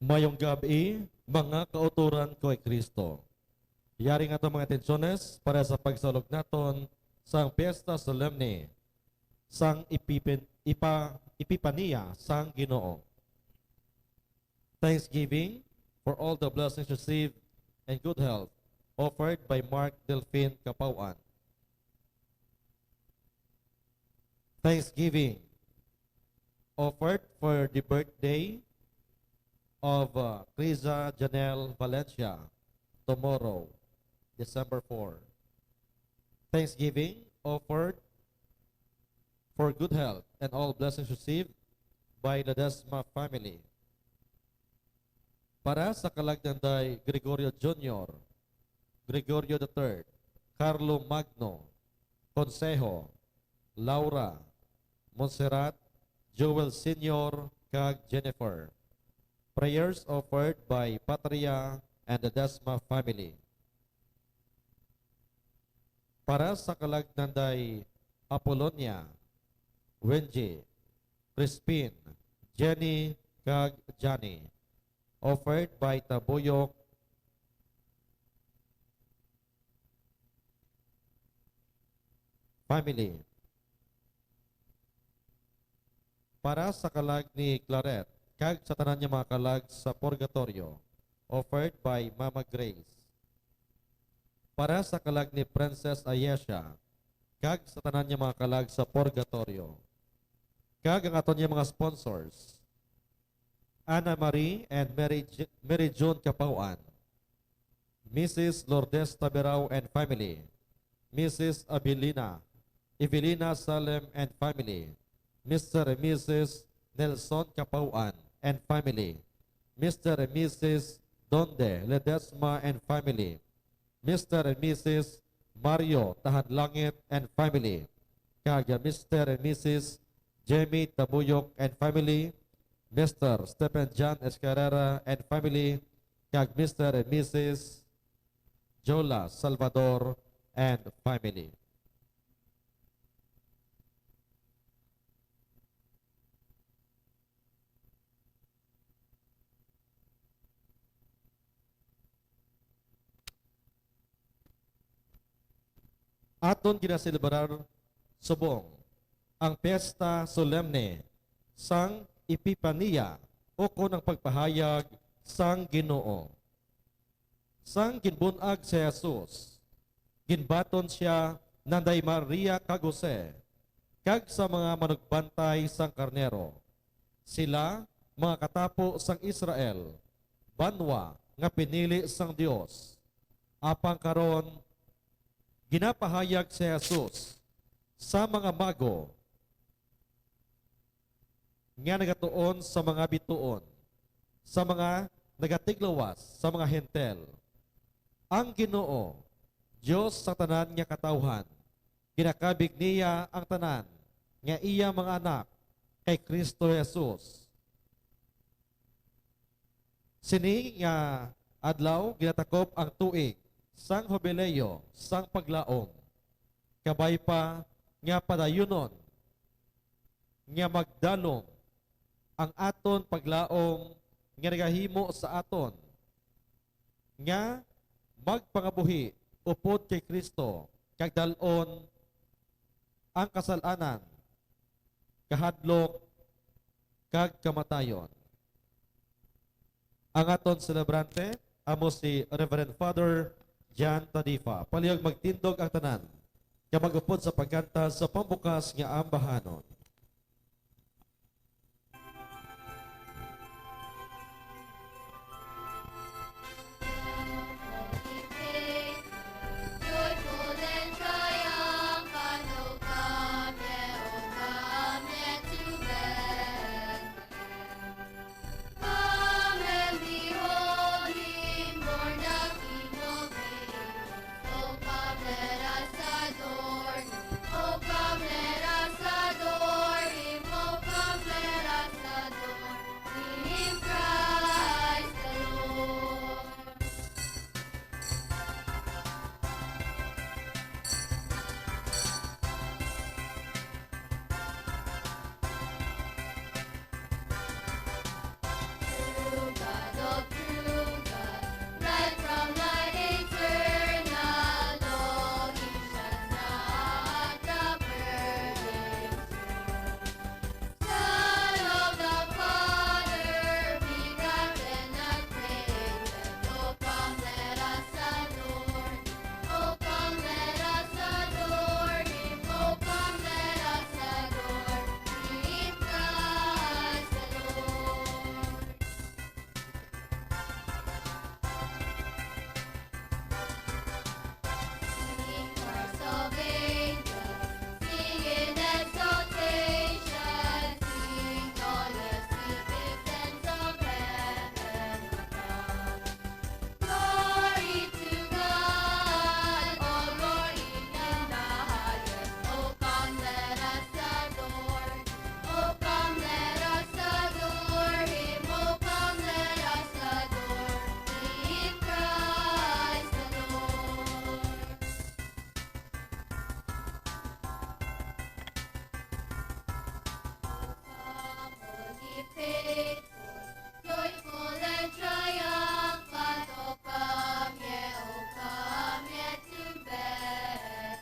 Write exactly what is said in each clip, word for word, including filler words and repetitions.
Mayong gab-i, mga kautoran ko kay Kristo. Yari nga to mga atensyones para sa pagsaulog naton sang Piyesta Solemne sang Epipin-, Ipa-, Epipania sang Ginoo. Thanksgiving for all the blessings received and good health offered by Mark Delfin Capauan. Thanksgiving offered for the birthday of, uh, Criza Janelle Valencia tomorrow, December four. Thanksgiving offered for good health and all blessings received by Ledesma family. Para sa kalag ni Gregorio Junior, Gregorio the third, Carlo Magno, Consejo, Laura, Montserrat, Joel Senior, kag Jennifer. Prayers offered by Patria and Ledesma family. Para sa kalag ni Apolonia, Wenji, Crispin, Jenny, kag Johnny. Offered by Tabuyok family. Para sa kalag ni Claret, kag sa tanan niya mga kalag sa purgatorio, offered by Mama Grace. Para sa kalag ni Princess Ayesha, kag sa tanan niya mga kalag sa purgatorio, kag ang aton niya mga sponsors, Anna Marie and Mary J-, Mary June Capauan, Missus Lourdes Taberao and family, Missus Abilina, Evelina Salem and family, Mister and Missus Nelson Capauan and family, Mister and Missus Donde Ledesma and family, Mister and Missus Mario Tahanlangit and family, kag Mister and Missus Jemmy Tabuyok and family, Mister Stephen John Escarrera and family, kag Mister and Missus Jola Salvador and family. Aton ginaselebrar subong ang piyesta solemne sang Epipania, ukon ang pagpahayag sang Ginoo. Sang ginbun-ag si Jesus, ginbaton sia nanday Maria kag Jose, kag sa mga manugbantay sang karnero. Sila mga katapo sang Israel, banwa nga pinili sang Dios. Apang karon, ginapahayag si Jesus sa mga mago nga nagatuon sa mga bituon, sa mga nagatiglawas, sa mga Hentil. Ang Ginoo, Dios sa tanan nga katawhan, ginakabig niya ang tanan nga iya mga anak kay Cristo Jesus. Sini nga adlaw ginatakop ang tuig sang Hubileo sang Paglaom. Kabay pa nga padayunon nga magdalom ang aton paglaom nga nagahimo sa aton nga magpangabuhi upod kay Cristo kag dal-on ang kasal-anan, kahadlok, kag kamatayon. Ang aton selebrante amo si Reverend Father Jan Tadifa. Palihog magtindog ang tanan, kag mag-upod sa pagkanta sa pambukas nga ambahanon. faithful, joyful and triumphant, O come ye, O come ye to Bethlehem.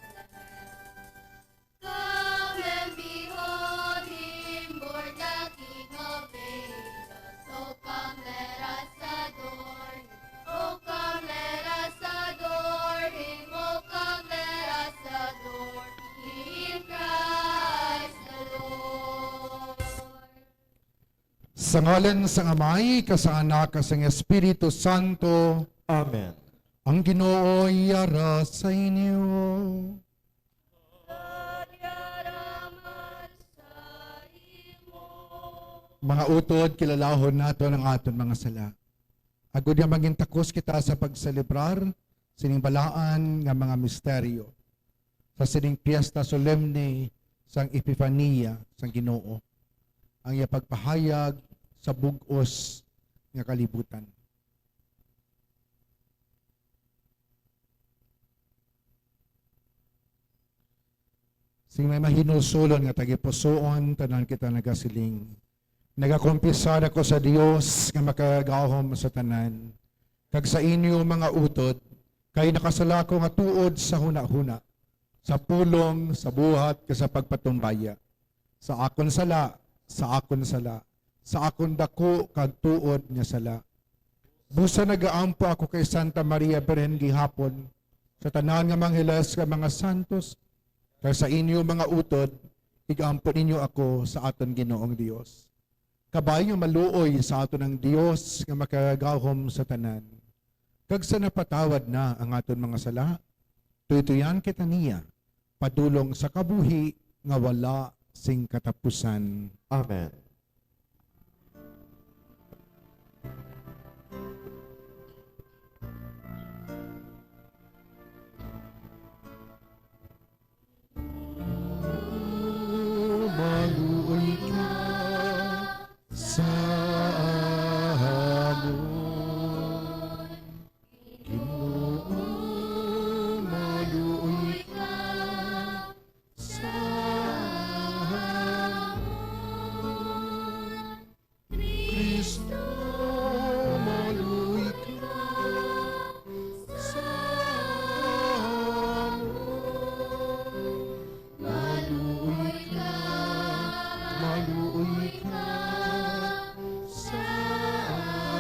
Come and behold him, born the King of ages. O come, let us adore him. O come, let us adore him. O come, let us adore him, Christ the Lord. Sa ngalan sang Amay, kag sang Anak, kag sang Espiritu Santo. Amen. Ang Ginoo yara sa inyo. Mga utod, kilalahon naton ang aton mga sala, agod nga mangin takos kita sa pagselebrar sining balaan nga mga misteryo, sa sining piyesta solemne sang Epifania sang Ginoo, ang iya pagpahayag sa bug-os nga kalibutan. Sing may mahinulsolon nga tagipusoon, tanan kita nagasiling: Nagakumpisar ako sa Dios nga makagagahom sa tanan, kag sa inyo, mga utod, kay nakasala ako nga tuod sa hunahuna, sa pulong, sa buhat, kag sa pagpatumbaya. Sa akon sala, sa akon sala, sa akon daku kag tuod nga sala. Busa nagaampo ako kay Santa Maria Birhen gihapon, sa tanan nga mga angeles kag mga santos, kag sa inyo, mga utod, ig-ampo ninyo ako sa aton Ginoong Dios. Kabay nga maluoy sa aton ang Dios nga makagagahom sa tanan, kag sa napatawad na ang aton mga sala, tuytuyan kita niya padulong sa kabuhi nga wala sing katapusan. Amen. Maluoy ka sa amon. Ginoo, maluoy ka sa amon. Cristo, maluoy ka sa amon. Maluoy ka, maluoy ka sa amon.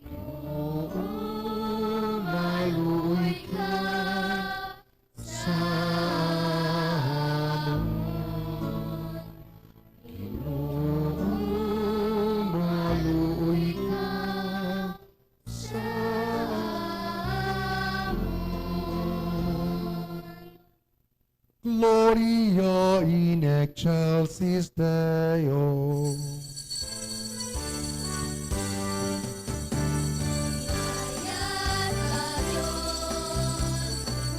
Ginoo, maluoy ka sa amon. Ginoo, maluoy ka sa amon. Gloria in excelsis Deo.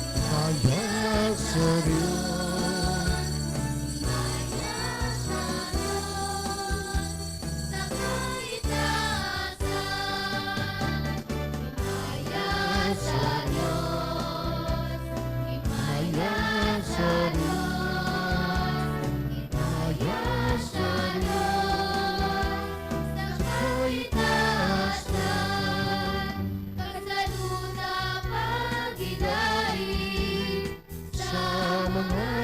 Himaya sa Dios. Sa kaitaasan, himaya sa Dios, himaya sa Dios, himaya sa Dios, sa kaitaasan, kag sa duta paghinay. Sa mga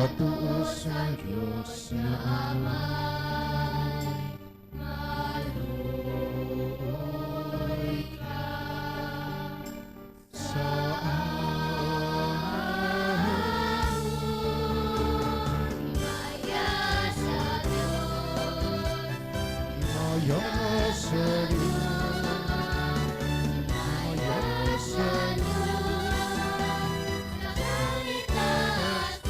Tuo sa Dios nga Amay, maluoy ka sa amon. Maya sa Dios, maya sa Dios, maya sa Dios. Sa kalitasan,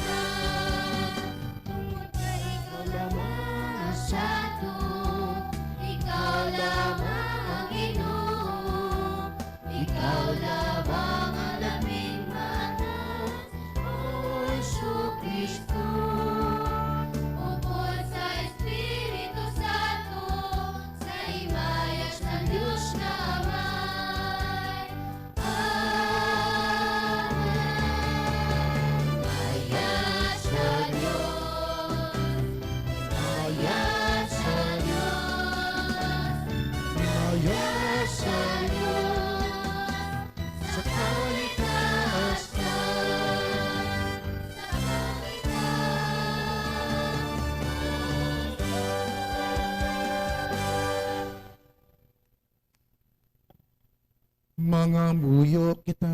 tungod kay ikaw lamang ang Santo, ikaw lamang ang Ginoo, ikaw lamang ang Labing Mataas, O Jesucristo. Upod sa Espiritu Santo, sa himaya sa Dios nga Amay, Amen. Maya sa Dios, maya sa Dios, maya sa Dios, sa kalikasan, sa kalikasan. Mangamuyo kita.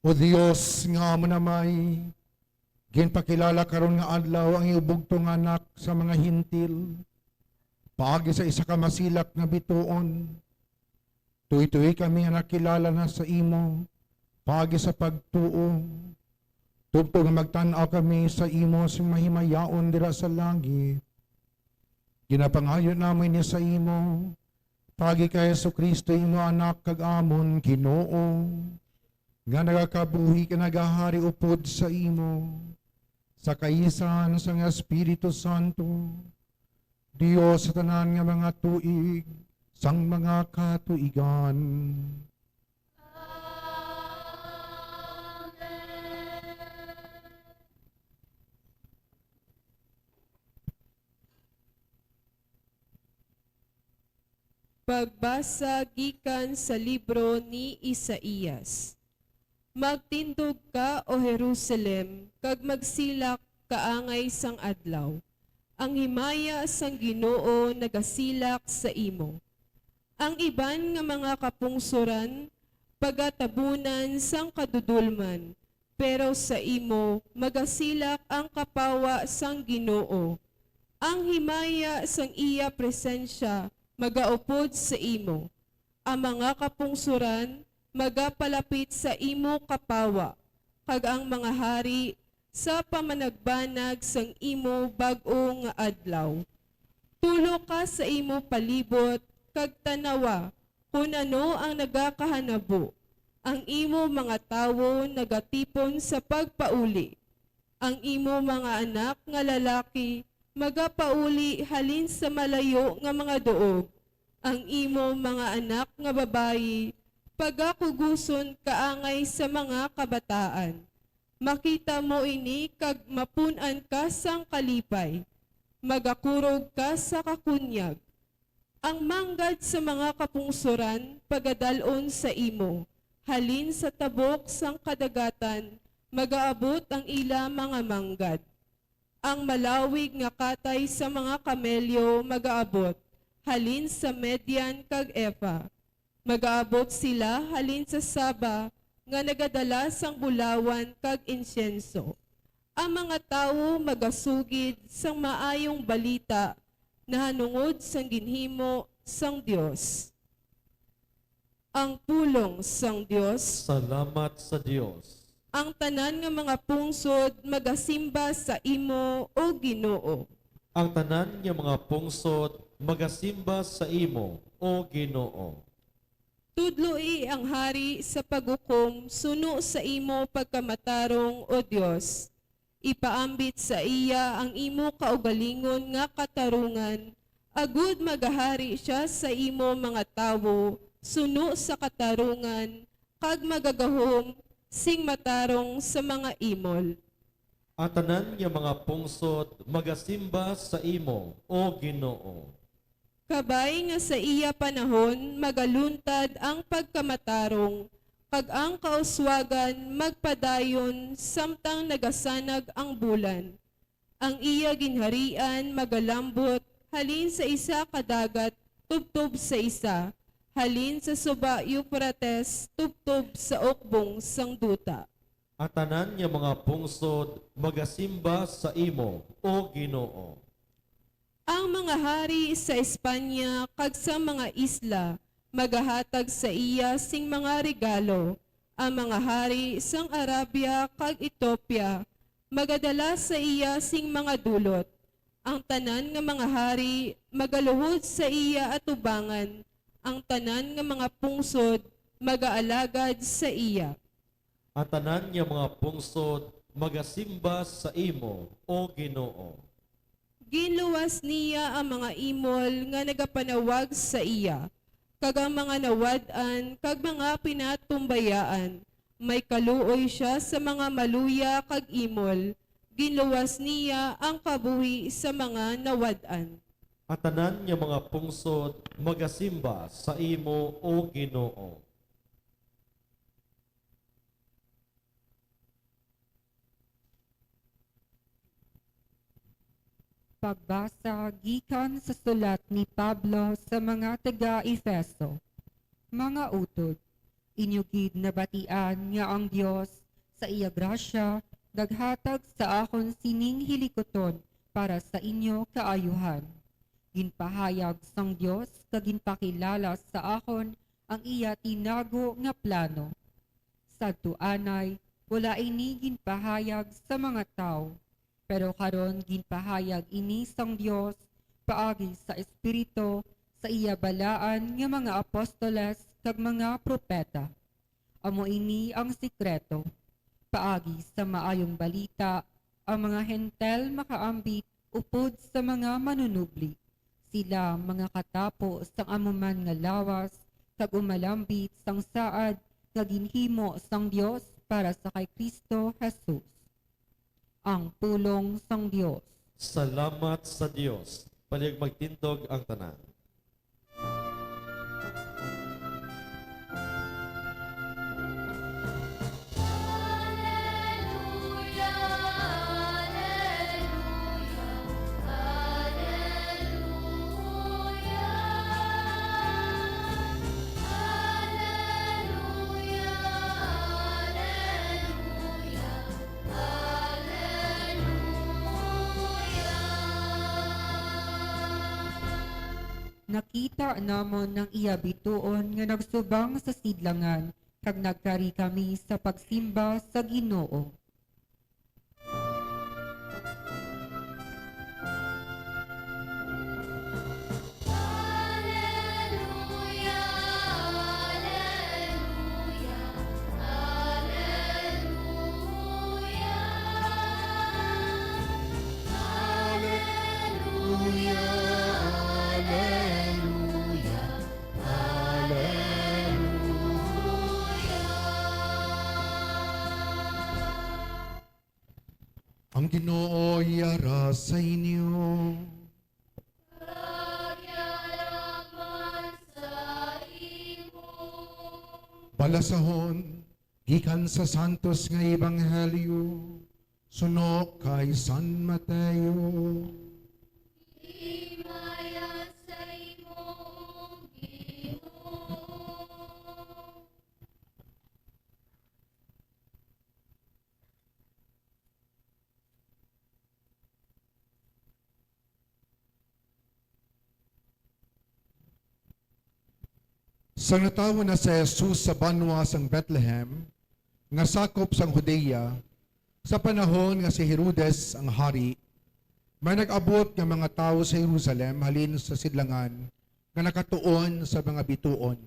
O Dios nga amon Amay, ginpakilala karon nga adlaw ang iyang bugtong nga Anak sa mga Gentil, paagi sa isa ka masilak nga bituon. Tuytoy kami nga nakilala na sa imo paagi sa pagtuo, tubtob nga magtan-aw kami sa imo sing mahimayaon dira sa langit. Ginapangayo namon ini sa imo, paagi kay Jesu-Cristo, imo Anak kag amon Ginoo, nga nagakabuhi kag nagahari upod sa imo, sa kaisan sang Espiritu Santo, Dios sa tanan nga mga tuig, sang mga katuigan. Pagbasa gikan sa libro ni Isaias. Magtindog ka, O Jerusalem, kag magsilak kaangay sang adlaw. Ang himaya sang Ginoo nagasilak sa imo. Ang iban nga mga kapungsoran pagatabunan sang kadudolman, pero sa imo magasilak ang kapawa sang Ginoo. Ang himaya sang iya presensya magaupod sa imo. Ang mga kapungsoran magapalapit sa imo kapawa, kag ang mga hari sa pamanagbanag sang imo bag-o nga adlaw. Tulo ka sa imo palibot kag tan-awa kon ano ang nagakahanabo. Ang imo mga tawo nagatipon sa pagpauli. Ang imo mga anak nga lalaki magapauli halin sa malayo nga mga duog. Ang imo mga anak nga babayi pagakuguson kaangay sa mga kabataan. Makita mo ini kag mapun-an ka sang kalipay. Magakurog ka sa kakunyag. Ang manggad sa mga kapungsoran pagadal-on sa imo. Halin sa tabok sang kadagatan magaabot ang ila mga manggad. Ang malawig nga katay sa mga kamelyo magaabot halin sa Median kag Efa. Magaabot sila halin sa Saba nga nagadala sang bulawan kag insyenso. Ang mga tawo magasugid sang maayong balita nahanungod sang ginhimo sang Dios. Ang pulong sang Dios. Salamat sa Dios. Ang tanan nga mga pungsod magasimba sa imo, O Ginoo. Ang tanan nga mga pungsod magasimba sa imo, O Ginoo. Tudloi ang hari sa paghukom suno sa imo pagkamatarong, O Dios. Ipaambit sa iya ang imo kaugalingon nga katarungan, agud magahari sia sa imo mga tawo suno sa katarungan, kag magagahom sing matarong sa mga imol. Ang tanan nga mga pungsod magasimba sa imo, O Ginoo. Kabay nga sa iya panahon magaluntad ang pagkamatarong, kag ang kauswagan magpadayon samtang nagasanag ang bulan. Ang iya ginharian magalambot halin sa isa ka dagat tubtob sa isa, halin sa suba Eufrates tubtob sa ukbong sang duta. Ang tanan nga mga pungsod magasimba sa imo, O Ginoo. Ang mga hari sa Espanya kag sa mga isla magahatag sa iya sing mga regalo. Ang mga hari sang Arabia kag Etiopia magadala sa iya sing mga dulot. Ang tanan nga mga hari magaluhod sa iya atubangan. Ang tanan nga mga pungsod magaalagad sa iya. Ang tanan nga mga pungsod magasimba sa imo, O Ginoo. Ginluwas niya ang mga imol nga nagapanawag sa iya, kag ang mga nawad-an kag mga pinatumbayaan. May kaluoy sia sa mga maluya kag imol, ginluwas niya ang kabuhi sa mga nawad-an. Ang tanan nga mga pungsod magasimba sa imo, O Ginoo. Pagbasa gikan sa sulat ni Pablo sa mga taga-Efeso. Mga utod, inyo gid nabatian nga ang Dios sa iya grasya naghatag sa akon sining hilikuton para sa inyo kaayuhan. Ginpahayag sang Dios kag ginpakilala sa akon ang iya tinago nga plano. Sadto anay, wala ini ginpahayag sa mga tawo, pero karon ginpahayag ini sang Dios paagi sa Espiritu sa iya balaan nga mga apostoles kag mga propeta. Amo ini ang sikreto. Paagi sa Maayong Balita, ang mga Hentil makaambit upod sa mga manunubli. Sila mangakatapo sang amo man nga lawas kag umalambit sang saad nga ginhimo sang Dios para sa kay Cristo Jesus. Ang pulong sang Dios. Salamat sa Dios. Palihog magtindog ang tanan. Nakita namon ang iya bituon nga nagsubang sa sidlangan kag nagkari kami sa pagsimba sa Ginoo. Ang Ginoo yara sa inyo. Kag yara man sa imo. Balasahon gikan sa Santos nga Ebanghelyo suno kay San Mateo. Himaya sa imo, Ginoo. Sang natawo na si Jesus sa banwa sang Betlehem, nga sakop sang Judea, sa panahon nga si Herodes ang hari, may nag-abot nga mga tawo sa Jerusalem halin sa sidlangan nga nakatuon sa mga bituon.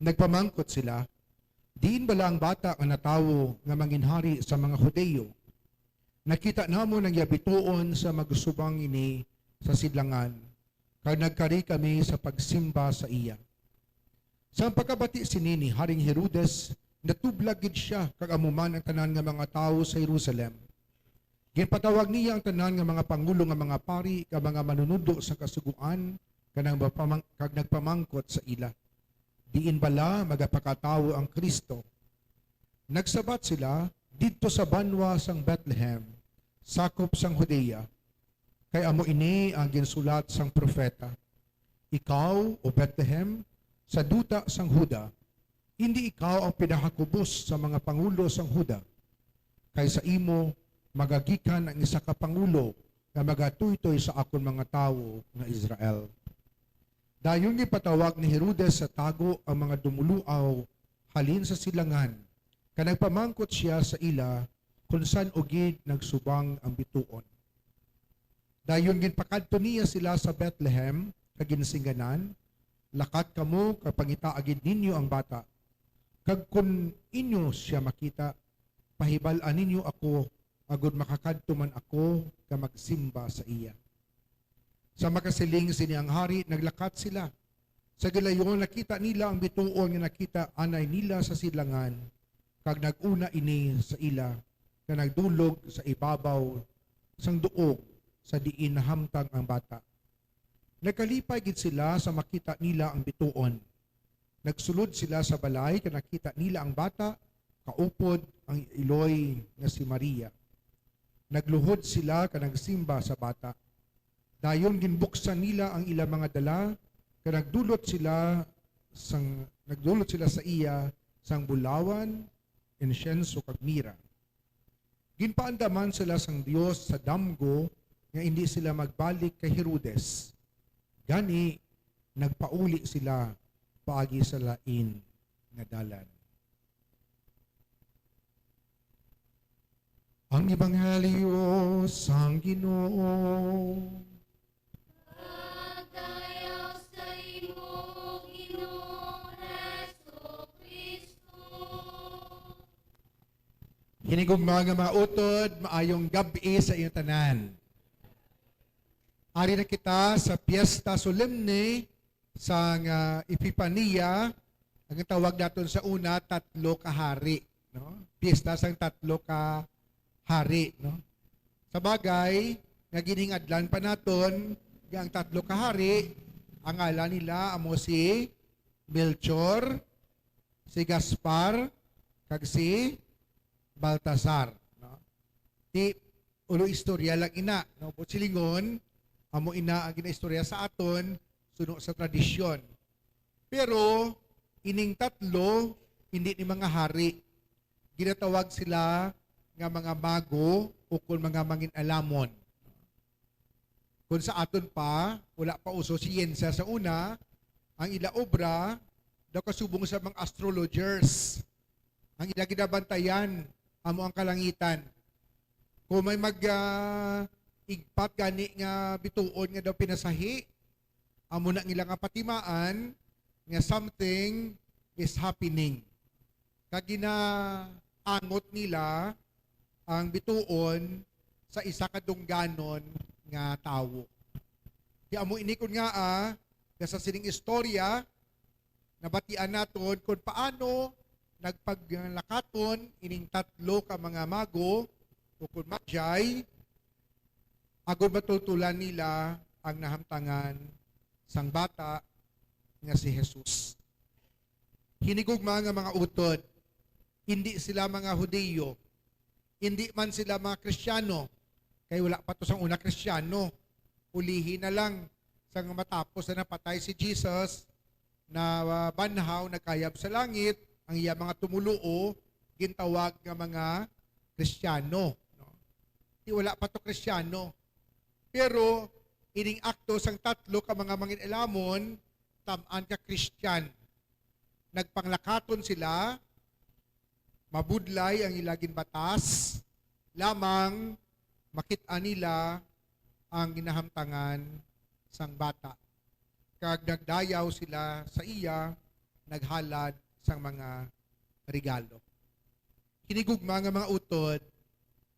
Nagpamangkot sila, "Diin bala ang bata nga natawo nga manginhari sa mga Hudiyo? Nakita namon ang iya bituon sa magsubang ini sa sidlangan, kag nagkari kami sa pagsimba sa iya." Sang pagkabati sini ni Haring Herodes, natublag gid sia, kag amo man ang tanan nga mga tawo sa Jerusalem. Ginpatawag niya ang tanan nga mga pangulo nga mga pari kag mga manunodlo sa Kasugoan, kag nagpamang-, kag nagpamangkot sa ila, Diin bala magapakatawo ang Cristo? Nagsabat sila, "Didto sa banwa sang Bethlehem, sakop sang Judea, kay amo ini ang ginsulat sang propeta: 'Ikaw, O Bethlehem, sa duta sang Juda, indi ikaw ang pinakakubos sa mga pangulo sang Juda, kay sa imo magagikan ang isa ka pangulo nga magatuytoy sa akon mga tawo nga Israel.'" Dayon ginpatawag ni Herodes sa tago ang mga dumuluaw halin sa silangan, kag nagpamangkot sia sa ila kon san-o gid nagsubang ang bituon. Dayon ginpakadto niya sila sa Bethlehem, kag ginsingganan, "Lakat kamo kag pangitaa gid ninyo ang bata, kag kon inyo sia makita, pahibal-an ninyo ako, agod makakadto man ako kag magsimba sa iya." Sa makasiling sini ang hari, naglakat sila. Sa gilayon, nakita nila ang bituon nga nakita anay nila sa silangan, kag nag-una ini sa ila, nga nagdulog sa ibabaw sang duog sa diin nahamtang ang bata. Nagkalipay gid sila sa makita nila ang bituon. Nagsulod sila sa balay, kag nakita nila ang bata kaupod ang iloy nga si Maria. Nagluhod sila kag nagsimba sa bata. Dayon ginbuksan nila ang ila mga dala, kag nagdulot sila sang nagdulot sila sa iya sang bulawan, insyenso, kag mira. Ginpaandaman sila sang Dios sa damgo nga indi sila magbalik kay Herodes. Gani, nagpauli sila paagi sa lain nga dalan. Ang Ebanghelyo sang Ginoo. Pagdayaw sa imo, Ginoong Jesu-Cristo. Hinigugma nga mga utod, maayong gab-i sa inyo tanan. Ari na kita sa piyesta solemne sang, ah, Epifania, ang tawag naton sa una, Tatlo ka Hari, no? Piyesta sang Tatlo ka Hari, no? Sa bagay, nga giningadlan pa naton nga ang Tatlo ka Hari, ang ngalan nila amo si Melchor, si Gaspar, kag si Baltasar, no? Ti ulo istorya lang ina, no? Buot silingon, amo ina ang ginaistorya sa aton suno sa tradisyon. Pero ining tatlo, hindi ni mga hari. Ginatawag sila nga mga mago o kon mga mangin-alamon. Kung sa aton pa, wala pa uso siyensya sa una, ang ila obra daw kasubong sa mga astrologers. Ang ila ginabantayan amo ang kalangitan. Kung may mag, ah, igpat gani nga bituon nga daw pinasahi, amo na ang ila nga patimaan nga something is happening. Kag ginaangot nila ang bituon sa isa ka dungganon nga tawo. Di amo ini kun ngaa, nga sa sining istorya, nabatian naton kung paano nagpaglakaton ining tatlo ka mga mago o kun magi, agod matultulan nila ang nahamtangan sang bata nga si Jesus. Hinigugma nga mga utod, hindi sila mga Hudiyo, hindi man sila mga Kristiyano, kay wala pa to sang una Kristiyano. Ulihi na lang, sang matapos na napatay si Jesus, na, ah, banhaw, nagkayab sa langit, ang iya mga tumuluo gintawag nga mga Kristiyano, no? Ti wala pa to Kristiyano. Pero ining akto sang tatlo ka mga mangin-alamon, tam-an ka Christian. Nagpanglakaton sila, mabudlay ang ila ginbatas, lamang makit-an nila ang ginahamtangan sang bata. Kag nagdayaw sila sa iya, naghalad sang mga regalo. Hinigugma nga mga utod,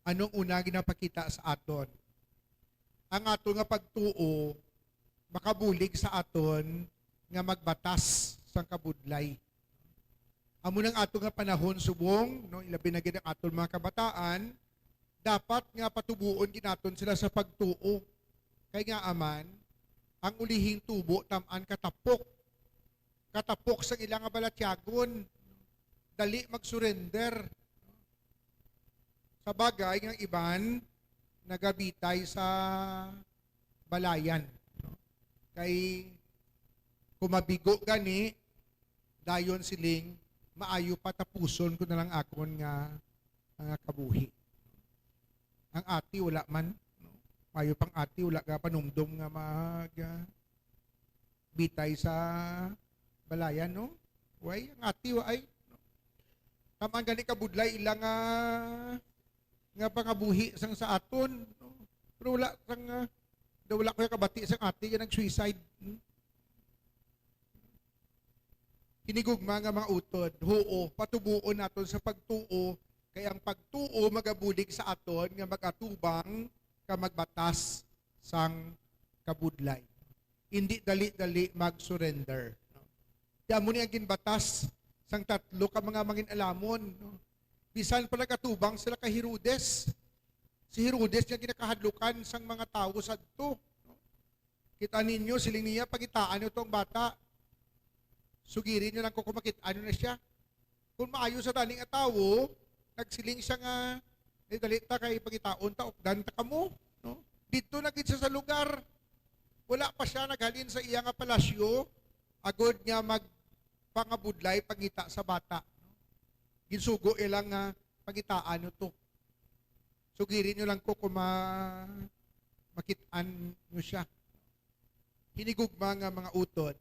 anong una ginapakita sa aton? Ang aton nga pagtuo makabulig sa aton nga magbatas sang kabudlay. Amo nang ato nga panahon subong, no, ilabi na gid ang aton mga kabataan, dapat nga patubuon gid naton sila sa pagtuo. Kay nga aman, ang ulihing tubo tam-an katapok. katapok sang ila nga balatyagon. Dali mag-surrender. Sa bagay, nga iban nagabitay sa balayan, no? Kay kung mabigo gani, dayon siling, "Maayo pa, tapuson ko na lang akon nga, nga kabuhi." Ang ati wala man, no? Maayo pang ati wala ka panumdom nga mag, ah, bitay sa balayan, no? Way, ang ati wa ay, no? Tamaan gani kabudlay ila nga, nga pangabuhi sang sa aton, no? Pero wala sang, ah, daw wala ko kabati sang ati nga nag-suicide. Hmm? Hinigugma nga mga utod, huo, patubuon naton sa pagtuo, kay ang pagtuo magabulig sa aton nga magatubang ka magbatas sang kabudlay. Indi dali-dali mag-surrender, no? Ti amo ni ang ginbatas sang tatlo ka mga mangin-alamon, no? Bisan pa nagatubang sila kay Herodes, si Herodes nga ginakahadlukan sang mga tawo sadto, no? "Kita ninyo," siling niya, "pagitaan niyo tong bata. Sugiri niyo lang ko kung makit-an niyo na siya." Kung maayo sa tani nga tawo, nagsiling siya nga, "Ni dali ta kay pangitaon ta, ukdan ta kamo," no? Didto na gid siya sa lugar. Wala pa siya naghalin sa iya nga palasyo, agod nga magpangabudlay pangita sa bata. Ginsugo iya lang nga, "Pangitaan niyo to. Sugiri niyo lang ko kung ma-, makit-an niyo siya." Hinigugma nga mga utod,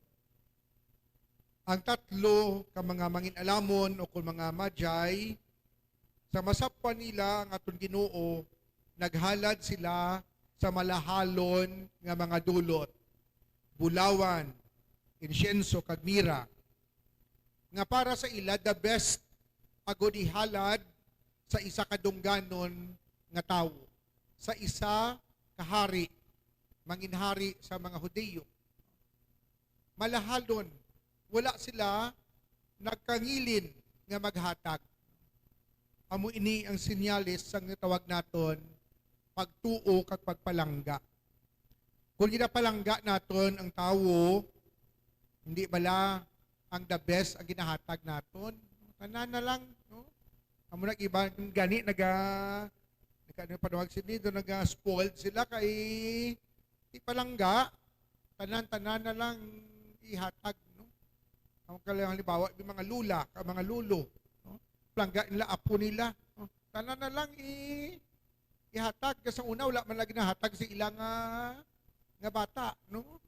ang tatlo ka mga mangin-alamon o kon mga magi, sa masapwan nila ang aton Ginoo, naghalad sila sa malahalon nga mga dulot, bulawan, insyenso, kag mira, nga para sa ila the best, agod ihalad sa isa ka dungganon nga tawo, sa isa ka hari, manginhari sa mga Hudiyo. Malahalon, wala sila nagkangilin nga maghatag. Amo ini ang senyales sang tawag naton pagtuo kag pagpalangga. Kung ginapalangga naton ang tawo, hindi bala ang the best ang ginahatag naton? Tanan na lang, no? Amo na iban gani naga, naga, ano yung panawag sini, do naga-spoiled sila kay ipalangga, tanan-tanan na lang ihatag, no? Ang kala-, halimbawa, yung mga lula, ka mga lolo, no? Palangga nila, apo nila, no? Tanan na lang i-, ihatag. Kasi una, wala man lagi nahatag sa ilang, ah, nga bata, no?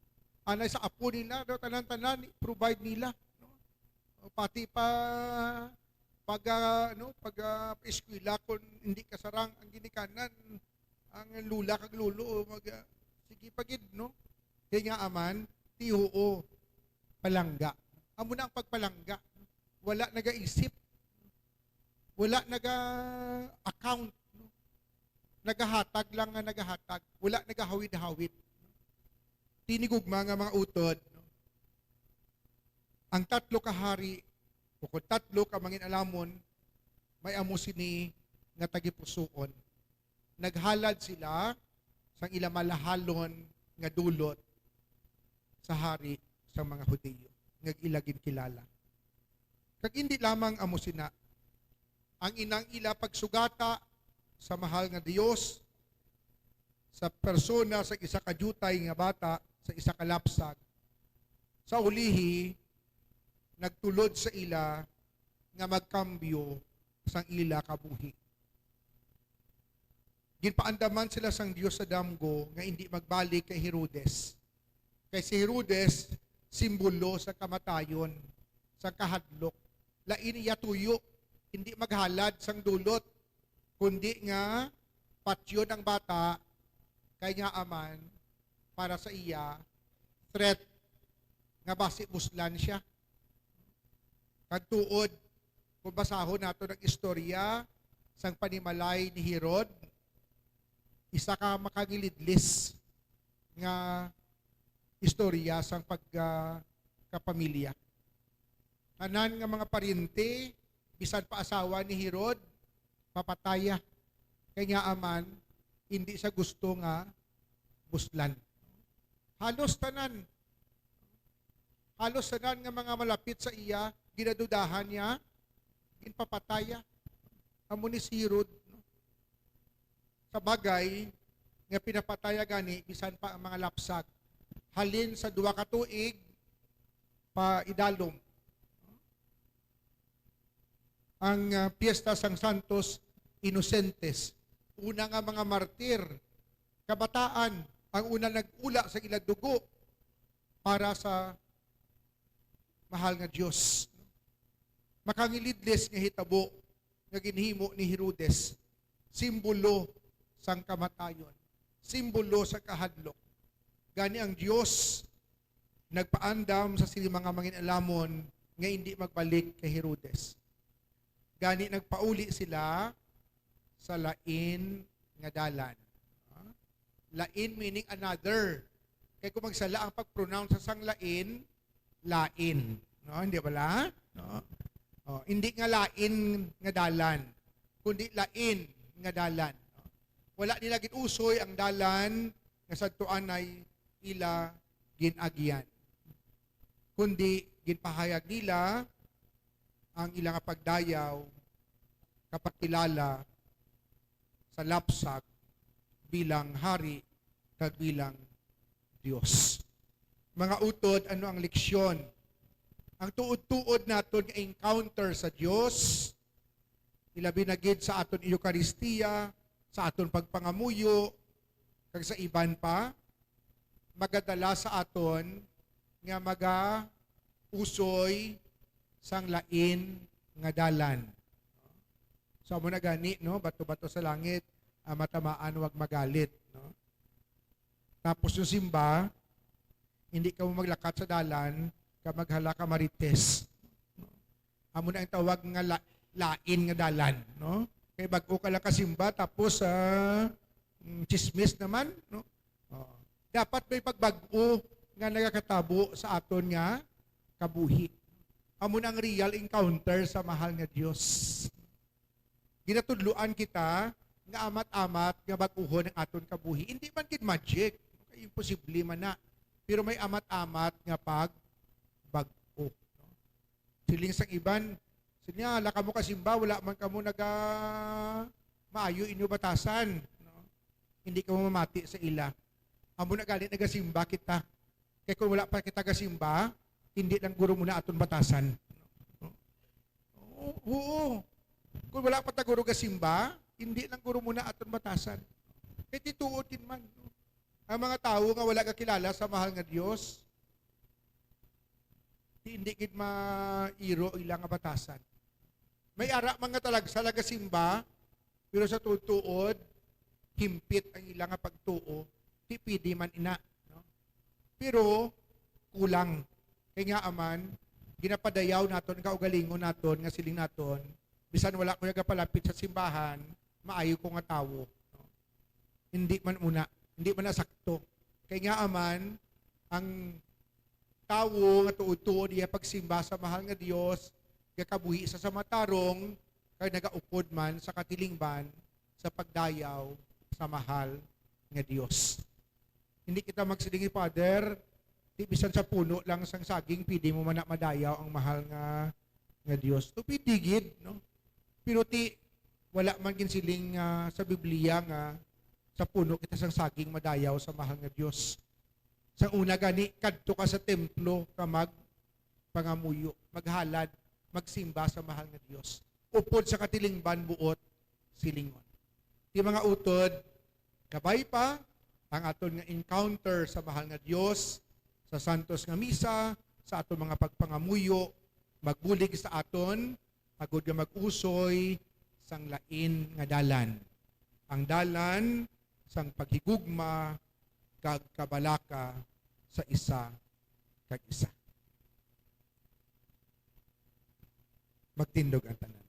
Anay sa apo nila, no? Tanan-tanan, i-provide nila, no? O, pati pa, pag, ah, ano, pag, ah, eskwela, kung hindi kasarang ang ginikanan, ang lula kag lolo, mag, ah, sige pa gid, no? Kay nga aman, ti huo, palangga. Amo na ang pagpalangga. Wala nagaisip. Wala naga-account, no? Nagahatag lang nga nagahatag. Wala nagahawid-hawid. Tinigugma nga mga utod, no? Ang tatlo ka hari, o kung tatlo ka mangin-alamon, may amo sini nga tagipusoon. Naghalad sila sang ila malahalon nga dulot sa hari sang mga Hudiyo, nga ila ginkilala. Kag indi lamang amo sina, ang inang ila pagsugata sa mahal nga Dios, sa persona sa isa ka diutay nga bata, sa isa ka lapsag, sa ulihi, nagtulod sa ila nga magkambyo sang ila kabuhi. Ginpaandaman sila sang Dios sa damgo nga indi magbalik kay Herodes. Kay si Herodes, simbolo sa kamatayon, sa kahadlok. Lain iya tuyo, hindi maghalad sang dulot, kundi nga patyon ang bata, kay nga aman, para sa iya, threat nga basi buslan siya. Kag tuod, kung basahon nato ang istorya sang panimalay ni Herod, isa ka makangilidlis nga istorya sang pag, ah, kapamilya. Tanan nga mga paryente, bisan pa asawa ni Herod, mapataya. Kay nga aman, hindi siya gusto nga buslan. Halos tanan. Halos tanan nga mga malapit sa iya, ginadudahan niya, ginpapataya. Amo ni si Herod, no? Sa bagay nga pinapataya gani bisan pa ang mga lapsag, halin sa duha ka tuig pa idalom. Ang, ah, Piyesta sang Santos Inocentes, una nga mga martir, kabataan, ang una nag-ula sa ila dugo para sa mahal nga Dios. Makangilidlis nga hitabo nga ginhimo ni Herodes, simbolo sang kamatayon, simbolo sa kahadlok. Gani ang Dios nagpaandam sa sining mga mangin'alamon nga indi magbalik kay Herodes. Gani nagpauli sila sa lain nga dalan. Ha? Lain meaning another. Kay kung magsala ang pag-pronounce sa sang lain, lain. No, hindi bala? No? Oh, hindi nga lain nga dalan, kundi lain nga dalan. No? Wala nila gin-usoy ang dalan nga sadto anay ila gin-agian, kundi ginpahayag nila ang ila nga pagdayaw, kapagkilala sa lapsag bilang hari kag bilang Dios. Mga utod, ano ang leksyon? Ang tuod-tuod naton nga encounter sa Dios, ilabi na gid sa aton Eukaristia, sa aton pagpangamuyo, kag sa iban pa, magadala sa aton nga maga-usoy sang lain nga dalan. So, amo na gani, no? Bato-bato sa langit, ah, matamaan, wag magalit, no? Tapos yung simba, hindi ka mo maglakat sa dalan, ka maghala ka marites. Amo na ang tawag nga la-, lain nga dalan, no? Kay bag-o ka lang kasimba, tapos, ah, mm, chismis naman, no? Oh. Dapat may pagbag-o nga nagakatabo sa aton nga kabuhi. Amo na ang real encounter sa mahal nga Dios. Ginatudloan kita nga amat-amat nga bag-uhon ang aton kabuhi. Hindi man gid magic, kay imposible man na. Pero may amat-amat nga pagbag-o, no? Siling sang iban, siling niya, "Hala kamo kasimba, wala man kamo naga maayo inyo batasan, no? Hindi kamo mamati sa ila." Amo na gani nagasimba kita. Kay kung wala pa kita gasimba, hindi lang guro muna aton batasan. Oo, oo. Kung wala pa ta guro gasimba, hindi lang guro muna aton batasan. Kay tituod gid man, no? Ang mga tawo nga wala gakilala sa mahal nga Dios, di, hindi gid mairo ila nga batasan. May ara man nga talagsa nagasimba, pero sa tuod-tuod, himpit ang ila nga pagtuo, di pwede man ina, no? Pero kulang. Kay nga aman, ginapadayaw naton, kaugalingon naton, nga siling naton, bisan wala ko nagapalapit sa simbahan, maayo ko nga tawo, no? Hindi man una, hindi man na sakto. Kay nga aman, ang tawo nga tuod-tuod iya pagsimba sa mahal nga Dios, gakabuhi sa, sa matarong, kag nagaupod man sa katilingban sa pagdayaw sa mahal nga Dios. Hindi kita magsiling, "Father, ti bisan sa puno lang sang saging, pwede mo man na madayaw ang mahal nga, nga Dios." To, pwede gid, no? Pero ti, wala man ginsiling, ah, sa Biblia nga sa puno kita sang saging madayaw sa mahal nga Dios. Sa una gani, kadto ka sa templo ka magpangamuyo, maghalad, magsimba sa mahal nga Dios. Upod sa katilingban buot silingon. Ti mga utod, kabay pa ang aton nga encounter sa mahal nga Dios, sa santos nga misa, sa aton mga pagpangamuyo, magbulig sa aton, agod nga mag-usoy sang lain nga dalan, ang dalan sang paghigugma kag kabalaka sa isa kag isa. Magtindog ang tanan.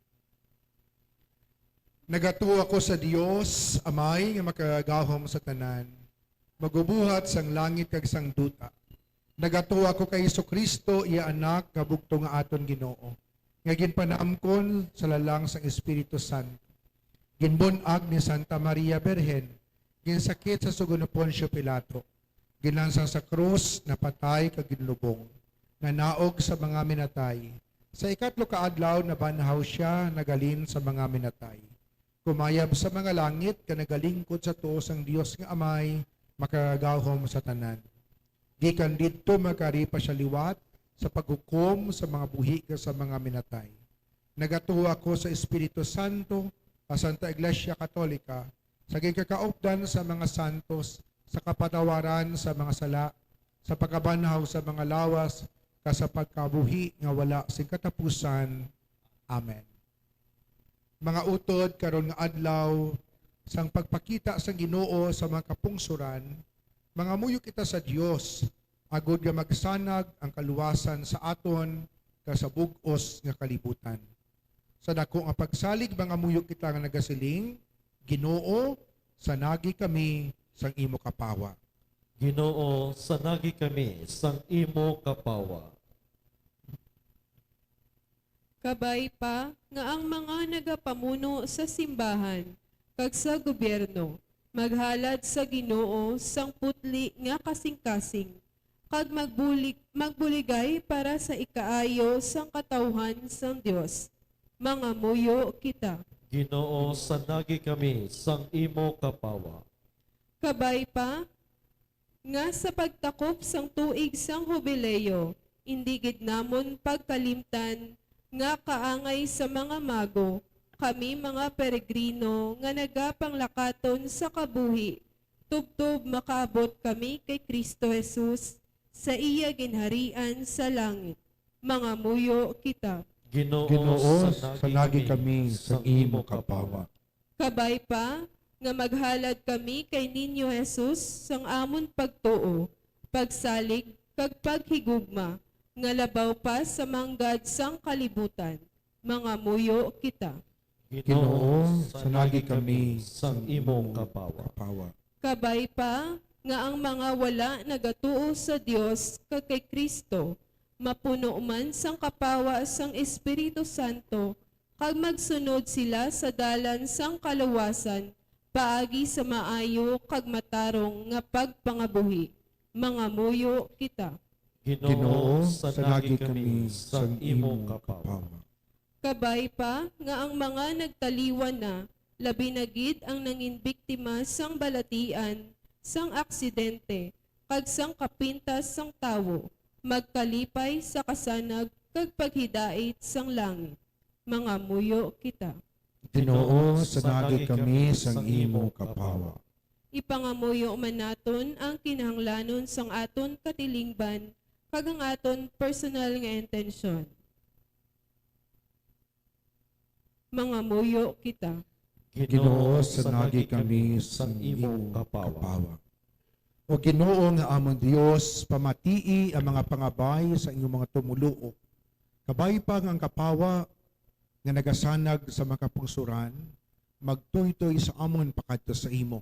Nagatuo ako sa Dios, Amay nga makagagahom sa tanan, magubuhat sang langit kag sang duta. Nagatuo ako kay Jesu-Cristo, iya Anak, nga bugtong nga aton Ginoo, nga ginpanaamkon sa lalang sang Espiritu Santo. Ginbun-ag ni Santa Maria Birhen, ginsakit sa sugo ni Poncio Pilato, ginlansang sa krus, napatay, kag ginlubong. nga naog sa mga minatay. Sa ikatlo ka adlaw, nabanhaw sia, nagalin sa mga minatay. Kumayab sa mga langit, ka nagalingkod sa tuo sang Dios nga Amay, makagagahom sa tanan. Gikan didto, magari pa sia liwat sa paghukom sa mga buhi kag sa mga minatay. Nagatuo ako sa Espiritu Santo, sa Santa Iglesia Katolika, sa gikakaupdan sa mga santos, sa kapatawaran sa mga sala, sa pagkabanhaw sa mga lawas, kag sa pagkabuhi nga wala sing katapusan. Amen. Mga utod, karon nga adlaw sang pagpakita sang Ginoo sa mga kapungsoran, mangamuyo kita sa Dios, agod nga magsanag ang kaluwasan sa aton kag sa bug-os nga kalibutan. Sa dako nga pagsalig, mangamuyo kita nga nagasiling, "Ginoo, sanagi kami sang imo kapawa." Ginoo, sanagi kami sang imo kapawa. Kabay pa nga ang mga nagapamuno sa simbahan kag sa gobyerno maghalad sa Ginoo sang putli nga kasingkasing, kag magbulig-, magbuligay para sa ikaayo sang katawhan sang Dios. Mangamuyo kita. Ginoo, sanagi kami sang imo kapawa. Kabay pa nga sa pagtakop sang tuig sang Hubileo, indi gid namon pagkalimtan nga kaangay sa mga mago, kami mga peregrino nga nagapanglakaton sa kabuhi, tubtob makaabot kami kay Cristo Jesus sa iya ginharian sa langit. Mangamuyo kita. Ginoo, Ginoo, sanagi sanagi kami kami sa sang imo imo kapawa. Kapawa. Kabay pa nga maghalad kami kay Niño Jesus sang amon pagtuo, pagsalig, kag paghigugma, nga labaw pa sa manggad sang kalibutan. Mangamuyo kita. Ginoo, sanagi kami sang imo kapawa. Kapawa. Kabay pa nga ang mga wala nagatuo sa Dios kag kay Cristo mapuno man sang kapawa sang Espiritu Santo, kag magsunod sila sa dalan sang kaluwasan paagi sa maayo kag matarong nga pagpangabuhi. Mangamuyo kita. Ginoo, sanagi kami sang imo kapawa. Kabay pa nga ang mga nagtaliwan na, labi na gid ang nangin biktima sang balatian, sang aksidente, kag sang kapintas sang tawo, magkalipay sa kasanag kag paghidait sang langit. Mangamuyo kita. Ginoo, sanagi kami sang imo kapawa. Ipangamuyo man naton ang kinahanglanon sang aton katilingban kag ang aton personal nga intensyon. Mangamuyo kita. Ginoo, sanagi kami sang imo kapawa. O Ginoo nga amon Dios, pamatii ang mga pangabay sa inyong mga tumoluo. Kabay pa nga ang kapawa nga nagasanag sa mga kapungsoran, magtuytoy sa amon pakadto sa imo,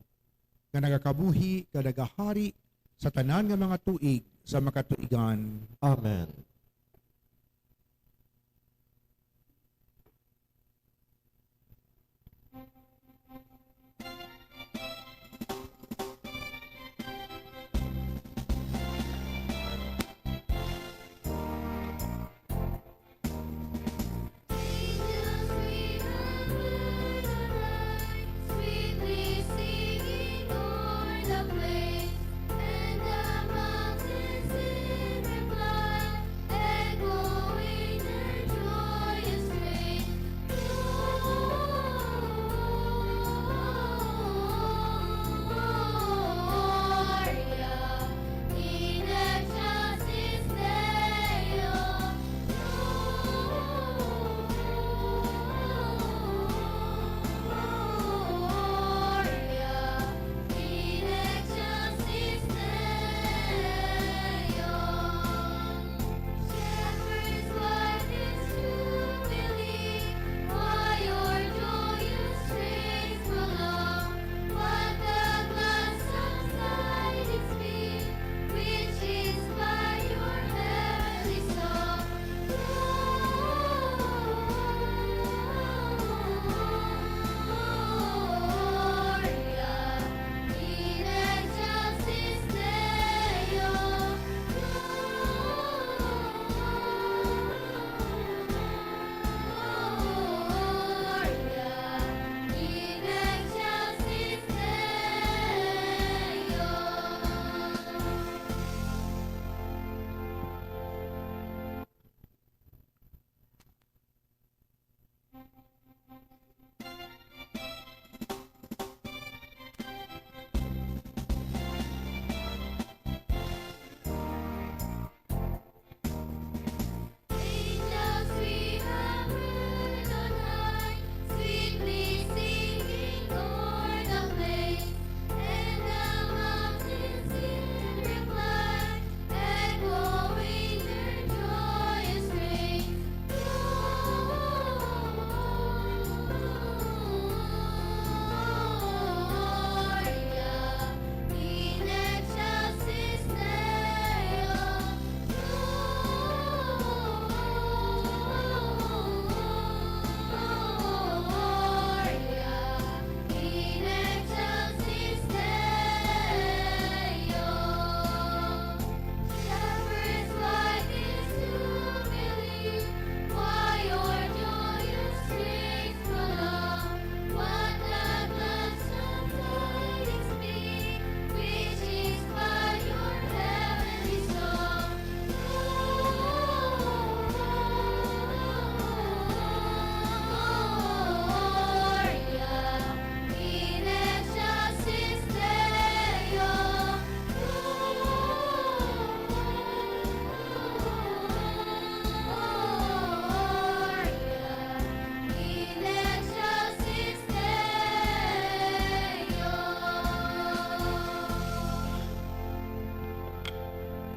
nga nagakabuhi kag nagahari sa tanan nga mga tuig sa makatuigan. Amen.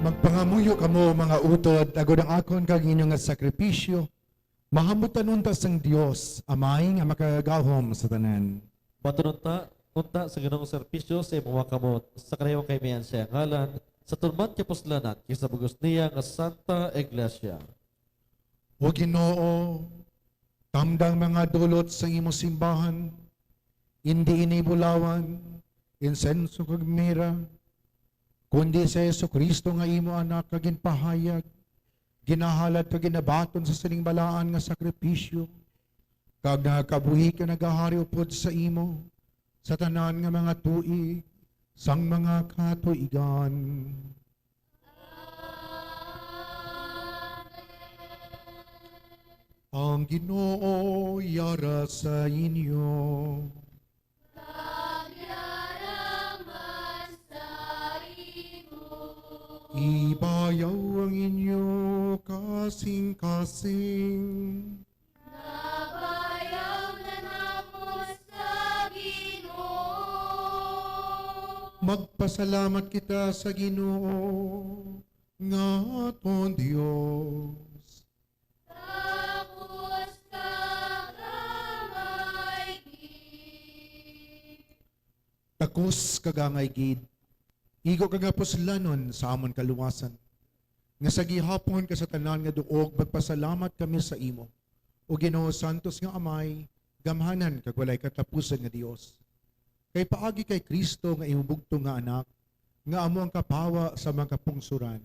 Magpangamuyo kamo, mga utod, agod ang akon kag inyo nga sakripisyo mahambutan unta sang Dios Amay nga makagagahom sa tanan. Baton unta, unta sa Ginoong sakripisyo sa imo mga kamot, sa kalayo kay miyan sa ngalan, sa tunman kapuslanan, kay sa bug-os niya nga Santa Iglesia. O Ginoo, tamda ang mga dulot sang imo simbahan, indi ini bulawan, insenso kag mira, kundi si Jesu-Cristo nga imo Anak nga ginpahayag, ginahalad kag ginabaton sa sining balaan nga sakripisyo, kag nagakabuhi kag nagahari upod sa imo sa tanan nga mga tuig sang mga katuigan. Ang Ginoo yara sa inyo. Kag yara man sa imo. Ibayaw ang inyo kasing-kasing. Nabayaw na namon sa Ginoo. Magpasalamat kita sa Ginoo nga aton Dios. Takos kag angay gid. Takos kag angay gid. Igo kag nga puslanon sa amon kaluwasan, nga sa gihapon kag sa tanan nga duog magpasalamat kami sa imo, O Ginoo, santos nga Amay, gamhanan kag walay katapusan nga Dios. Kay paagi kay Cristo nga imo bugtong nga Anak, nga amo ang kapawa sa mga kapungsoran,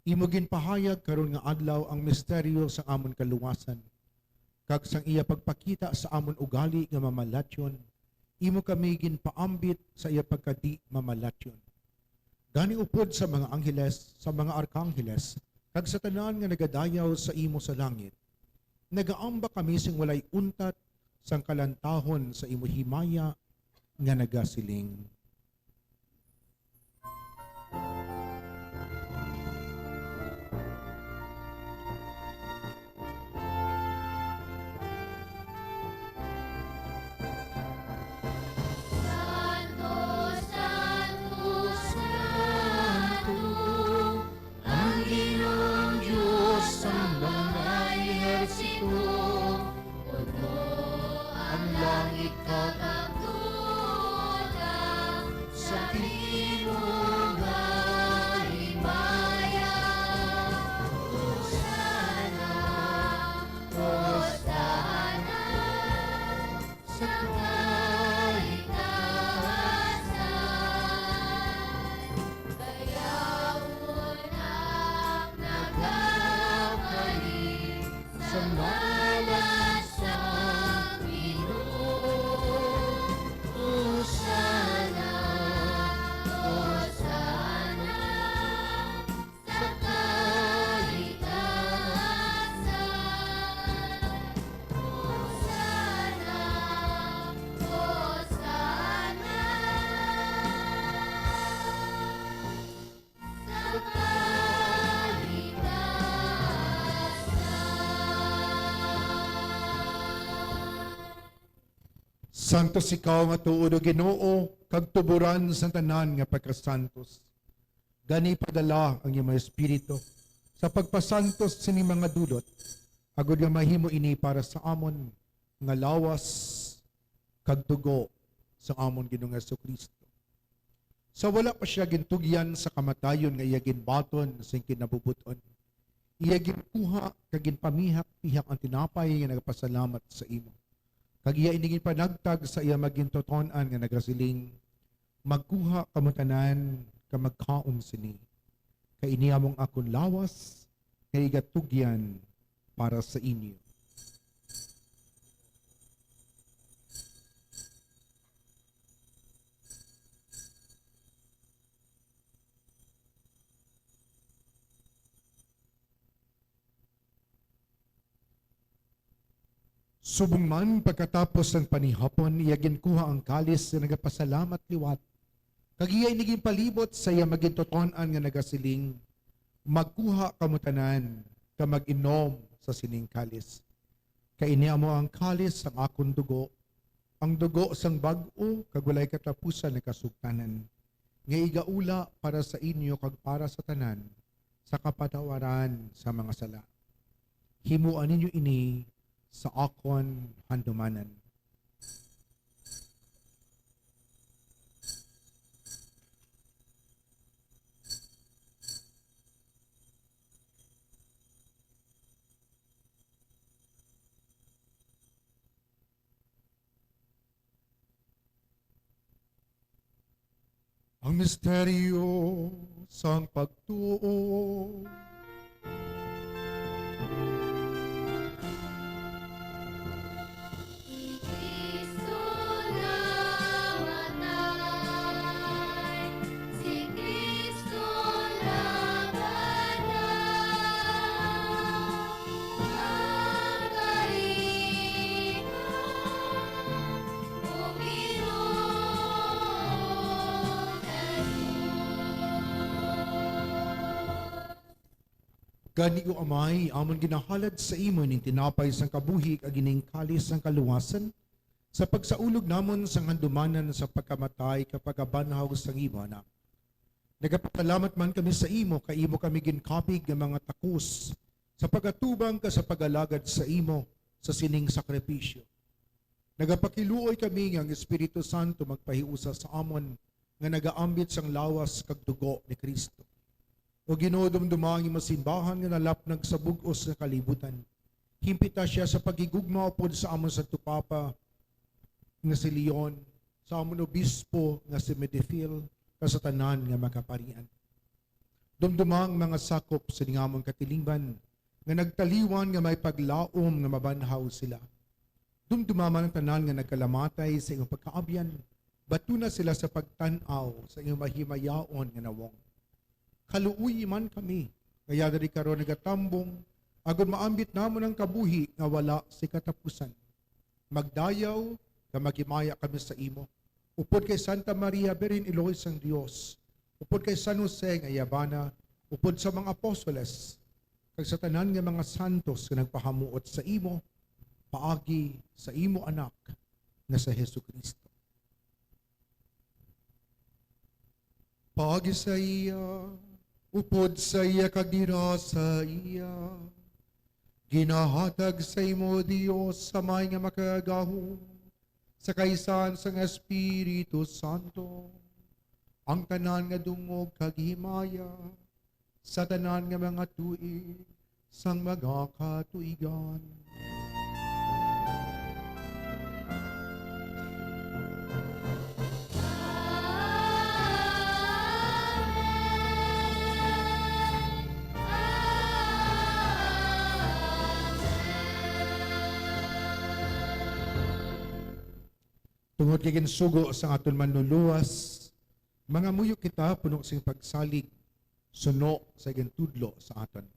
imo ginpahayag karon nga adlaw ang misteryo sang amon kaluwasan, kag sang iya pagpakita sa amon ugali nga mamalatyon, imo kami ginpaambit sa iya pagkadi-mamalatyon. Gani, upod sa mga angheles, sa mga arkangheles, kag sa tanan nga nagadayaw sa imo sa langit, nagaamba kami sing walay untat sang kalantahon sa imo himaya nga nagasiling. Santo, santo, santo, ang Ginoong Dios sang mga ehersito. Puno ang langit kag ang duta sa imo nga himaya. Hosanna, Hosanna sa kaitaasan. Dayawon ang nagakaling sa ngalan sang Ginoo. Hosanna, Hosanna sa kaitaasan. Hosanna, Hosanna sa kaitaasan. Santos ikaw nga tuod, O Ginoo, kag tuboran sang tanan nga pagkasantos. Gani, padala ang imong Espiritu sa pagpasantos sini mga dulot, agod nga mahimo ini para sa amon nga lawas kag dugo sa amon Ginoong Jesu-Cristo. Sa wala pa sia gintugyan sa kamatayon nga iya ginbaton sing kinabubut-on, iya ginkuha kag ginpamihak-pihak ang tinapay nga nagapasalamat sa imo, kag iya ini ginpanagtag sa iya magintuton-an nga nagasiling, "Magkuha kamo tanan kag magkaon sini, kay ini amo ang akon lawas nga igatugyan para sa inyo." Subong man, pagkatapos sang panihapon, iya ginkuha ang kalis, nagapasalamat liwat, kag iya ini ginpalibot sa iya magintuton-an nga nagasiling, "Magkuha kamo tanan, kag mag-inom sa sining kalis. Kay ini amo ang kalis sang akon dugo, ang dugo sang bag-o kag walay katapusan nga kasugtanan, nga igaula para sa inyo kag para sa tanan sa kapatawaran sa mga sala. Himoa ninyo ini sa akon handumanan. Ang misteryo sang pagtuo. Si Cristo namatay, si Cristo nabanaw, ang kalinga. Gani, O Amay, amon ginahalad sa imo ining tinapay sang kabuhi kag ining kalis sang kaluwasan, sa pagsaulog namon sang handumanan sa pagkamatay kag pagkabanhaw sang imo Anak. Nagapasalamat man kami sa imo, kay imo kami ginkapig nga mga takos sa pagatubang kag sa pag-alagad sa imo sa sining sakripisyo. Nagapakiluoy kami nga ang Espiritu Santo magpahiusa sa amon nga nagaambit sang lawas kag dugo ni Cristo. O Ginoo, dumduma ang imo simbahan nga nalapnag sa bug-os nga kalibutan. Himpita sia sa paghigugma upod sa amon Santo Papa nga si Leon, sa amon obispo nga si Medefil, kag sa tanan nga mga kaparian. Dumduma ang mga sakop sa amon katilingban nga nagtaliwan nga may paglaom nga mabanhaw sila. Dumduma man ang tanan nga nagkalamatay sa imong pagkaabyan, batuna sila sa pagtan-aw sa imong mahimayaon nga nawong. Kaluoyi man kami nga yadari karon nagatambong, agod maambit namon ang kabuhi nga wala sing katapusan. Magdayaw kag maghimaya kami sa imo, upod kay Santa Maria, Birhen Iloy sang Dios, upod kay San Jose nga iya bana, upod sa mga apostoles, kag sa tanan nga mga santos nga nagpahamuot sa imo, paagi sa imo Anak nga si Jesu-Cristo. Paagi sa iya, upod sa iya, kag dira sa iya, ginahatag sa imo, Dios Amay nga Makagagahom, sa kaisahan sang Espiritu Santo, ang tanan nga dungog kag himaya, sa tanan nga mga tuig sang mga katuigan. Tungod kay ginsugo sang aton Manluluwas, mangamuyo kita puno sing pagsalig, suno sa gintudlo sa aton.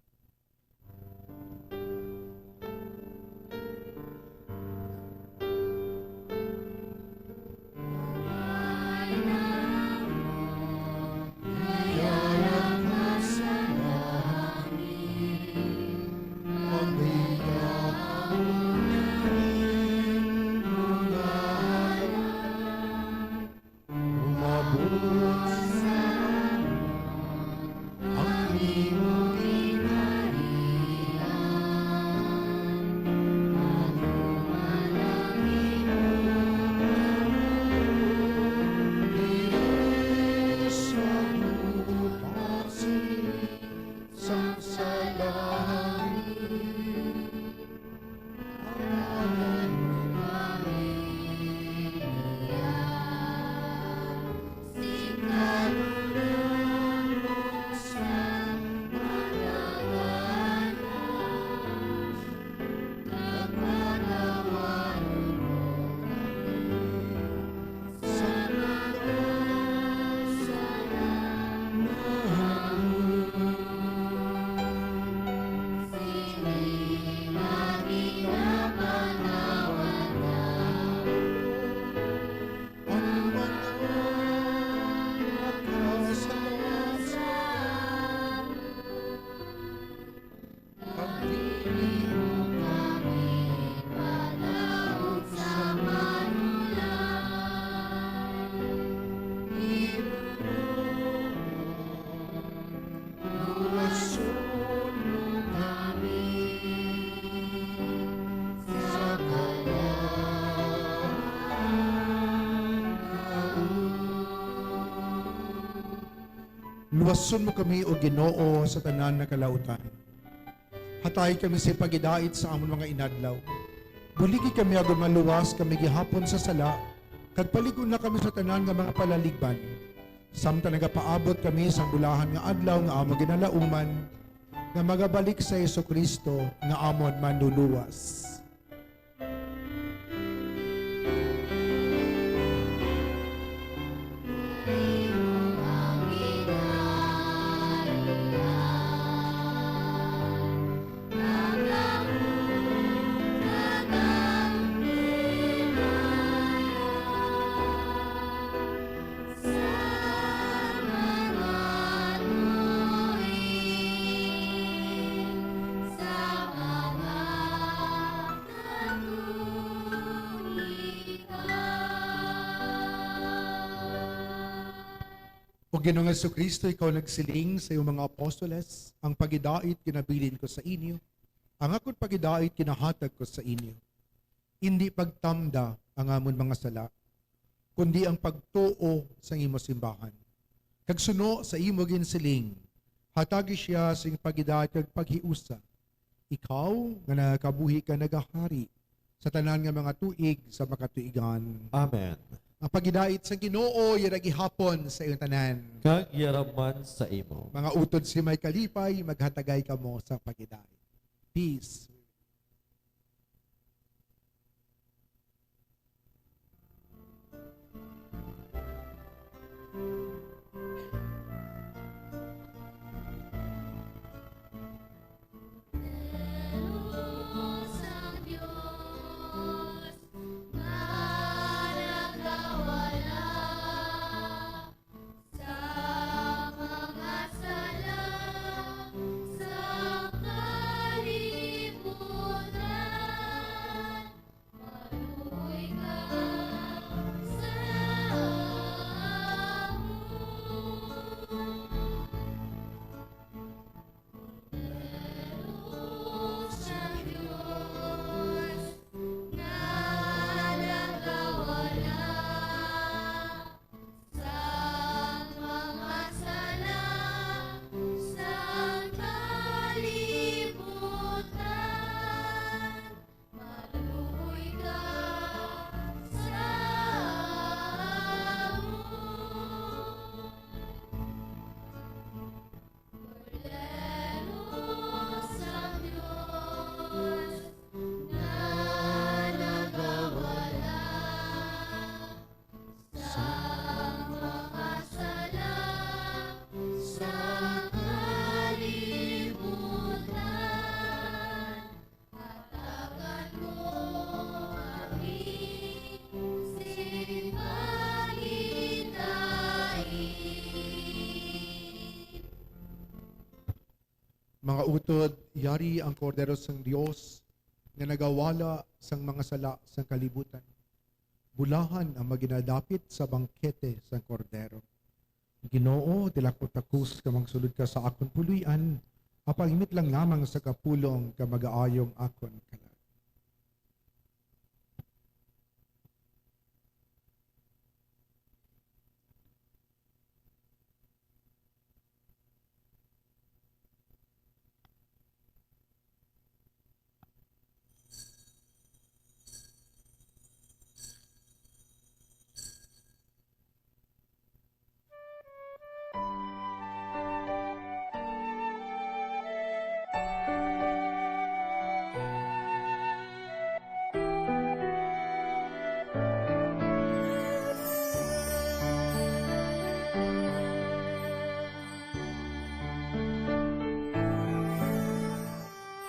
Umabot sa amon ang imo Luwason mo kami, O Ginoo, sa tanan nga kalautan. Hatayi kami sa pagidait sa amon mga inadlaw. Buligi kami agod maluwas kami gihapon sa sala, kag palig-on na kami sa tanan nga mga palaligban, samtang nagapaabot kami sang bulahan nga adlaw nga amon ginalauman, nga magabalik sa Jesu-Cristo nga amon Manluluwas. O Ginoong Jesu-Cristo, ikaw nagsiling sa iyong mga apostoles, "Ang pagidait ginabilin ko sa inyo, ang akon pagidait ginahatag ko sa inyo." Indi pagtamda ang amon mga sala, kundi ang pagtuo sang imo simbahan. Kag suno sa imo ginsiling, hatagi sia sing pagidait kag paghiusa, ikaw nga nagakabuhi kag nagahari sa tanan nga mga tuig sa makatuigan. Amen. Ang pagidait sa Ginoo yara gihapon sa iyong tanan. Kag yara man sa imo. Mga utod sa may kalipay, maghatagay kamo sa pagidait. Peace. Sa mga sala sa kalibutan, maluoy ka sa amon. Kordero sang Dios nga nagawala sang mga sala sang kalibutan, maluoy ka sa amon. Kordero sang Dios nga nagawala sang mga sala sang kalibutan, hatagan mo kami sing pagidait. Mga utod, yari ang Kordero sang Dios nga nagawala sang mga sala sang kalibutan. Bulahan ang maginadapit sa bangkete sang Kordero. Ginoo, tilakon ako sa kamangsulod ka sa akon puloy-an, apang himit lang lamang sa kapulong ka magaayong akon kalag.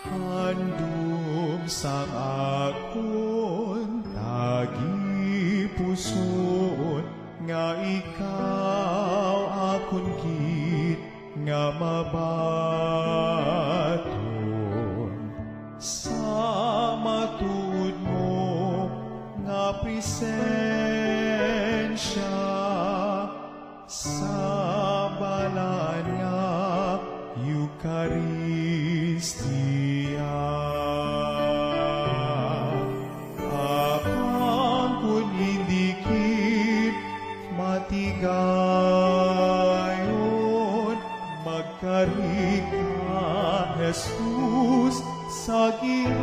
Handom sang akon tagipusoon, nga ikaw akon gid nga mabaton sa matuod mo nga presensya sa balaan nga Eukaristia. Apang kon indi gid matigayon Ari ka, Jesus, sa gihapon,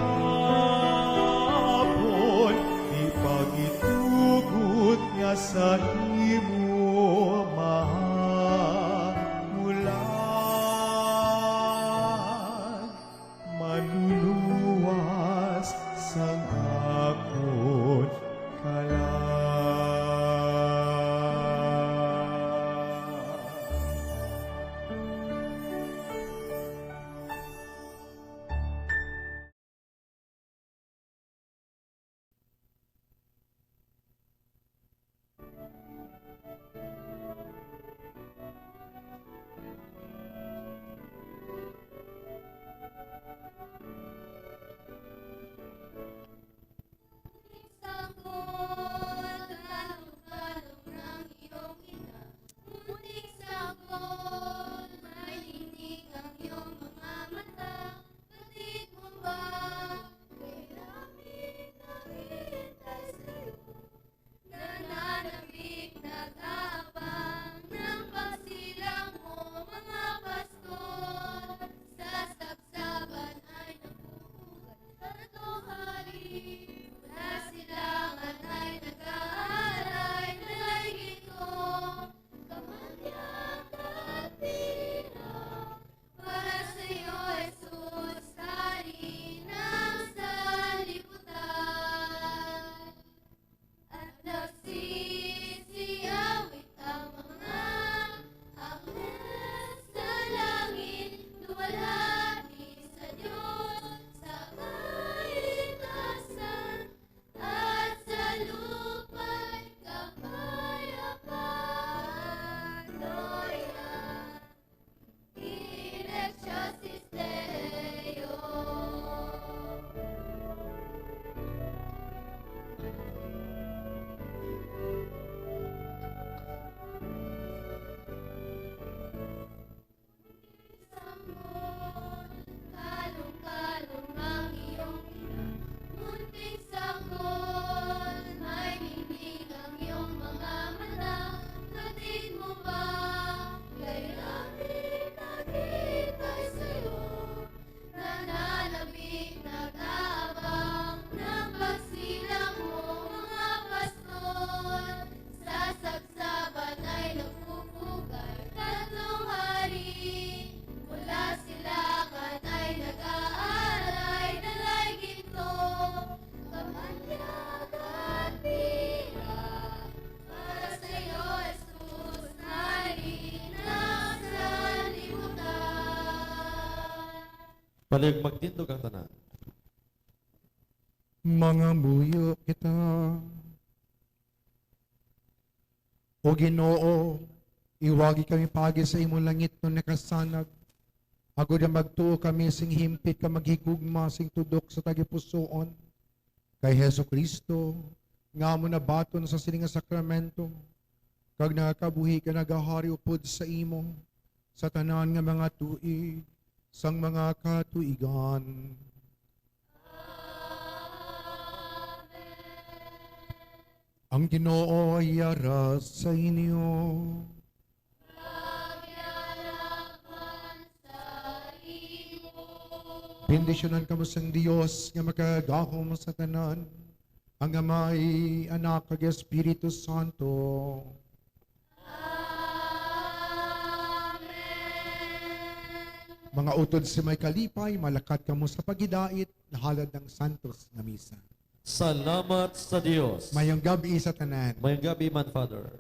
di pagitugot nga sa imo mahamulan, manluluwas sang akon kalag. Sanggol, kalong-kalong ang iyong ina. Munting sanggol, may ningning ang iyong mga mata. Batid mo ba, kay namin nakita sa'yo. Nananabik, nag-aabang ng pagsilang mo, mga pastor. Sa sabsaban ay nagpupugay tatlong hari. Mula silangan ay nag-aalay, nalay ginto, kamanyag at pira. Para sa'yo, Jesus, hari ng sanlibutan. At nagsisiawit ang mga anghel sa langit, luwalhati sa Dios sa kaitaasan, at sa lupa'y kapayapaan. Gloria in excelsis Deo. Kalong-kalong ang iyong ina, munting sanggol, may ningning ang iyong mga mata. Batid mo ba, kay namin nakita sa'yo. Nananabik, nag-aabang ng pagsilang mo, mga pastor. Sa sabsaban ay nagpupugay tatlong hari. Mula silangan ay nag-aalay, dalay ginto, kamanyag at pira. Para sa'yo, Jesus, hari ng sanlibutan. Palihog magtindog ang tanan. Mangamuyo kita. O Ginoo, iwagi kami paagi sa imo langitnon nga kasanag, agod nga magtuo kami sing himpit kag maghigugma sing tudok sa tagipusoon kay Jesu-Cristo, nga amo nabaton sa sini nga sakramento, kag nagakabuhi kag nagahari upod sa imo sa tanan nga mga tuig sang mga katuigan. Ang Ginoo yara sa inyo. Bendisyonan kamo sang Dios nga makagagahom sa tanan, ang Amay, Anak, kag Espiritu Santo. Amen. Mga utod sa may kalipay, malakat kamo sa paghidait, halad ng santos nga misa. Salamat sa Dios. Mayong gab-i sa tanan. Mayong gab-i man, Father.